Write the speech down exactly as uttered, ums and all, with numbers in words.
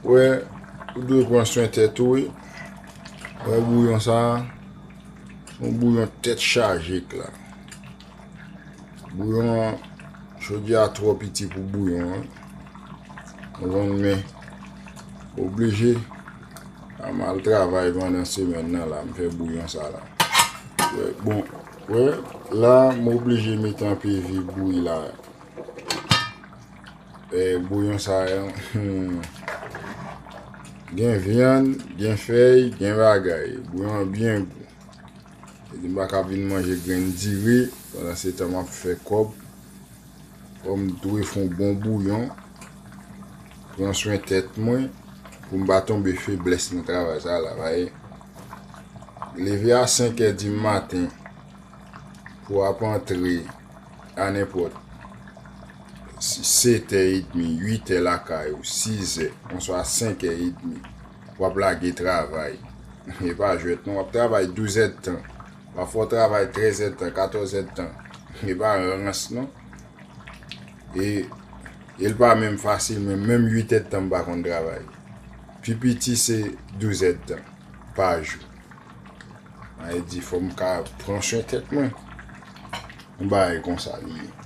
Wè, ou dwe pran swen tèt ou, wi. Wè, bouyon sa, se yon bouyon tèt chaje k la. Bouyon an, chodyè a twò piti pou bouyon an. Ou konn, men oblije. M al travay pandan semèn nan la, m fè bouyon sa la. Wè, bon, wè, la, m oblije mete anpil vi bouyi la. E, bouyon sa a, hmm, gen vyann, gen fèy, gen bagay. Bouyon an byen gou. E di m pa ka vin manje grenn diri, pandan se tan m ap fè kòb. Fò m dwe fè yon bon bouyon, pran swen tèt mwen, pou m pa tonbe feblès nan travay sa la, paske leve a senk è di maten pou w ap antre a nenpòt sete è edmi, uit è lakay ou, sis è, oswa senk è edmi, w ap lage travay. E pa jwèt non, w ap travay douz èdtan. Pafwa w travay trèz èdtan, katòz èdtan. E pa rans non. E, e l pa menm fasil, men menm uit èdtan m pa konn travay. Pi piti se douz èdtan pa jou. Sa vle di, fò m ka pran swen tèt mwen. Yon bagay konsa li ye.